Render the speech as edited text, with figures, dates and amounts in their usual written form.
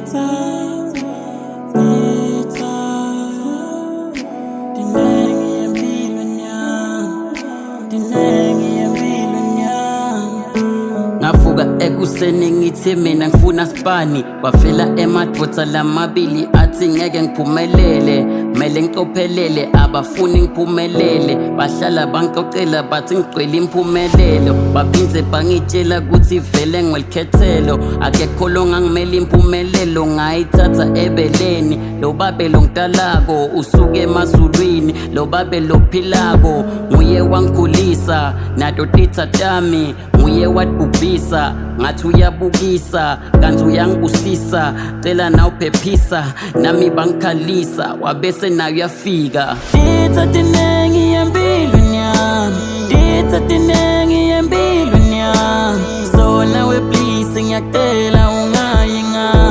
Titsa, titsa, tinengi empilweni yami, tinengi empilweni yami. Ngavuka ekuseni ngithi mina ngifuna sipani, kwavela emadvodza lamabili athi ngeke ngiphumelele, mele ngicophelele, abafuni ngiphumelele. Bahlala bangicocela bathi ngigcwele impumelelo, baphindze bangitshela ukuthi vele ngwelikhethelo, akekho longangimela impumelelo ngayithatha ebeleni. Lo babe lo ngitalako usuke emazulwini, lo babe lophilako nguye wangikhulisa, nato titsa tami nguye watibhubhisa. Ngathi uyabukisa kanti uyangibusisa, cela nawuphephisa nami bangikhalisa, wabese nayo uyafika. Titsa tinengi empilweni yami, titsa tinengi empilweni yami, so nawe.